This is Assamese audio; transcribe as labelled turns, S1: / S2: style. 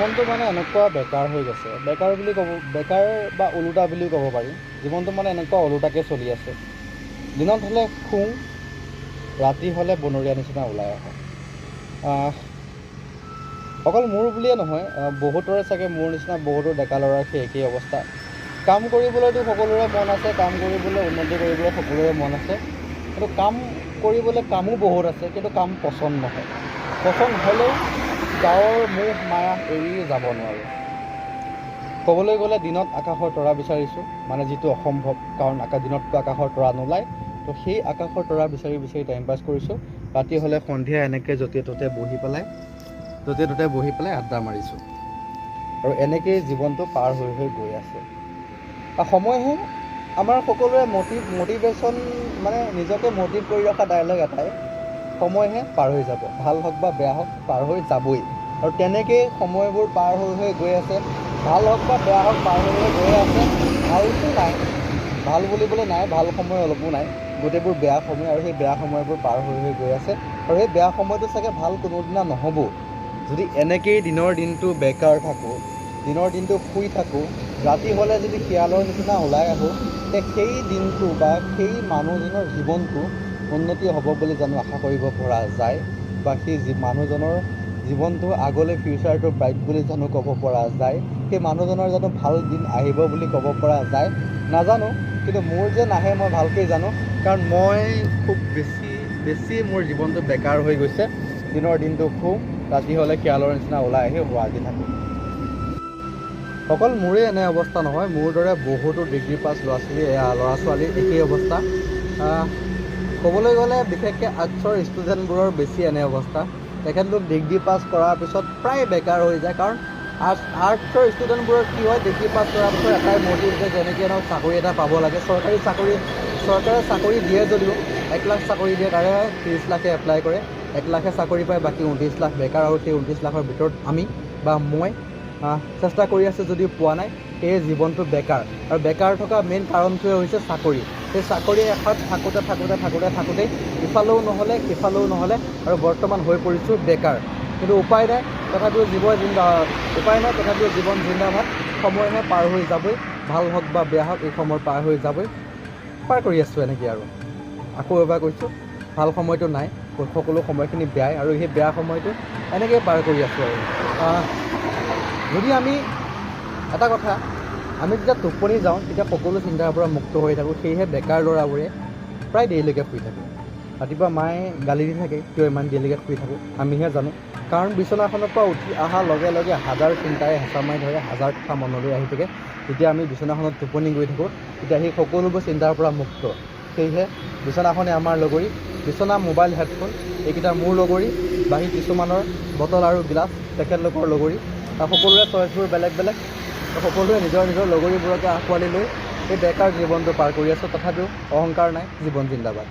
S1: জীৱনটো মানে এনেকুৱা বেকাৰ হৈ গৈছে, বেকাৰ বুলি ক'ব, বেকাৰ বা ওলোটা বুলিও ক'ব পাৰি। জীৱনটো মানে এনেকুৱা ওলোটাকৈ চলি আছে। দিনত হ'লে শুওঁ, ৰাতি হ'লে বনৰীয়া নিচিনা ওলাই আহোঁ। অকল মোৰ বুলিয়ে নহয়, বহুতৰে চাগে মোৰ নিচিনা বহুতো ডেকা ল'ৰাৰ সেই একেই অৱস্থা। কাম কৰিবলৈতো সকলোৰে মন আছে, কাম কৰিবলৈ, উন্নতি কৰিবলৈ সকলোৰে মন আছে। কিন্তু কাম কৰিবলৈ কামো বহুত আছে, কিন্তু কাম পচন্দ নহয়। পচন্দ হ'লেও গাঁৱৰ মোহ মায়া এৰি যাব নোৱাৰোঁ। ক'বলৈ গ'লে দিনত আকাশৰ তৰা বিচাৰিছোঁ, মানে যিটো অসম্ভৱ, কাৰণ দিনততো আকাশৰ তৰা নোলায়। তো সেই আকাশৰ তৰা বিচাৰি বিচাৰি টাইম পাছ কৰিছোঁ। ৰাতি হ'লে সন্ধিয়া এনেকৈ য'তে ত'তে বহি পেলাই, য'তে ত'তে বহি পেলাই আড্ডা মাৰিছোঁ আৰু এনেকৈয়ে জীৱনটো পাৰ হৈ হৈ গৈ আছে। আৰু সময়হে আমাৰ সকলোৰে মটিভেশ্যন, মানে নিজকে মটিভ কৰি ৰখা ডাইলগ এটাই, সময়হে পাৰ হৈ যাব, ভাল হওক বা বেয়া হওক পাৰ হৈ যাবই। আৰু তেনেকেই সময়বোৰ পাৰ হৈ হৈ গৈ আছে, ভাল হওক বা বেয়া হওক পাৰ হৈ হৈ গৈ আছে। ভালতো নাই, ভাল বুলিবলৈ নাই, ভাল সময় অলপো নাই, গোটেইবোৰ বেয়া সময়। আৰু সেই বেয়া সময়বোৰ পাৰ হৈ হৈ গৈ আছে আৰু সেই বেয়া সময়টো চাগে ভাল কোনোদিনা নহ'ব। যদি এনেকেই দিনৰ দিনটো বেকাৰ থাকোঁ, দিনৰ দিনটো শুই থাকোঁ, ৰাতি হ'লে যদি শিয়ালৰ নিচিনা ওলাই আহোঁ, তে সেই দিনটো বা সেই মানুহজনৰ জীৱনটো উন্নতি হ'ব বুলি জানো আশা কৰিব পৰা যায়? বা সেই মানুহজনৰ জীৱনটো আগলৈ ফিউচাৰটো ব্ৰাইট বুলি জানো ক'ব পৰা যায়? সেই মানুহজনৰ জানো ভাল দিন আহিব বুলি ক'ব পৰা যায়? নাজানো, কিন্তু মোৰ যে নাহে মই ভালকৈ জানো। কাৰণ মই খুব বেছি বেছি মোৰ জীৱনটো বেকাৰ হৈ গৈছে। দিনৰ দিনটো শুওঁ, ৰাতি হ'লে শিয়ালৰ নিচিনা ওলাই আহি হোৱা দি থাকোঁ। অকল মোৰেই এনে অৱস্থা নহয়, মোৰ দৰে বহুতো ডিগ্ৰী পাছ ল'ৰা ছোৱালীৰ একেই অৱস্থা। ক'বলৈ গ'লে বিশেষকৈ আৰ্টছৰ ষ্টুডেণ্টবোৰৰ বেছি এনে অৱস্থা। তেখেতলোক ডিগ্ৰী পাছ কৰাৰ পিছত প্ৰায় বেকাৰ হৈ যায়। কাৰণ আৰ্টছৰ ষ্টুডেণ্টবোৰৰ কি হয়, ডিগ্ৰী পাছ কৰাৰ পিছত এটাই মটিভ যে যেনেকৈ নহওক চাকৰি এটা পাব লাগে। চৰকাৰী চাকৰি, চৰকাৰে চাকৰি দিয়ে যদিও 1 লাখ চাকৰি দিয়ে, তাৰে 30 লাখে এপ্লাই কৰে, 1 লাখে চাকৰি পায়, বাকী 29 লাখ বেকাৰ। আৰু সেই 29 লাখৰ ভিতৰত আমি বা মই চেষ্টা কৰি আছোঁ যদিও পোৱা নাই। সেয়ে জীৱনটো বেকাৰ। আৰু বেকাৰ থকা মেইন কাৰণটোৱে হৈছে চাকৰি। সেই চাকৰি আশাত থাকোঁতে থাকোঁতে থাকোঁতে থাকোঁতেই ইফালেও নহ'লে, সিফালেও নহ'লে আৰু বৰ্তমান হৈ পৰিছোঁ বেকাৰ। কিন্তু উপায় নাই, তথাপিও জীৱ জিন্দা, উপায় নাই, তথাপিও জীৱন জিন্দাবাদ। সময়হে পাৰ হৈ যাবই, ভাল হওক বা বেয়া হওক এই সময় পাৰ হৈ যাবই। পাৰ কৰি আছোঁ এনেকৈ। আৰু আকৌ এবাৰ কৈছোঁ, ভাল সময়টো নাই, সকলো সময়খিনি বেয়াই আৰু সেই বেয়া সময়টো এনেকৈয়ে পাৰ কৰি আছোঁ। আৰু যদি আমি এটা কথা, আমি যেতিয়া টোপনি যাওঁ তেতিয়া সকলো চিন্তাৰ পৰা মুক্ত হৈ থাকোঁ। সেয়েহে বেকাৰ ল'ৰাবোৰে প্ৰায় দেৰিলৈকে শুই থাকে। ৰাতিপুৱা মায়ে গালি দি থাকে, কিয় ইমান দেৰিলৈকে শুই থাকোঁ। আমিহে জানো, কাৰণ বিচনাখনৰ পৰা উঠি অহাৰ লগে লগে হাজাৰ চিন্তাই হেঁচা মাৰি ধৰে, হাজাৰ কথা মনলৈ আহি থাকে। যেতিয়া আমি বিচনাখনত টোপনি গৈ থাকোঁ, তেতিয়া সেই সকলোবোৰ চিন্তাৰ পৰা মুক্ত। সেয়েহে বিচনাখনে আমাৰ লগৰী। বিচনা, মোবাইল, হেডফোন এইকেইটা মোৰ লগৰী, বাকী কিছুমানৰ বটল আৰু গিলাচ তেখেতলোকৰ লগৰী। আৰু সকলোৰে চইচবোৰ বেলেগ বেলেগ। সকলোৱে নিজৰ নিজৰ লগৰীবোৰকে আঁকোৱালি লৈ এই বেকাৰ জীৱনটো পাৰ কৰি আছোঁ। তথাপিও অহংকাৰ নাই, জীৱন জিন্দাবাদ।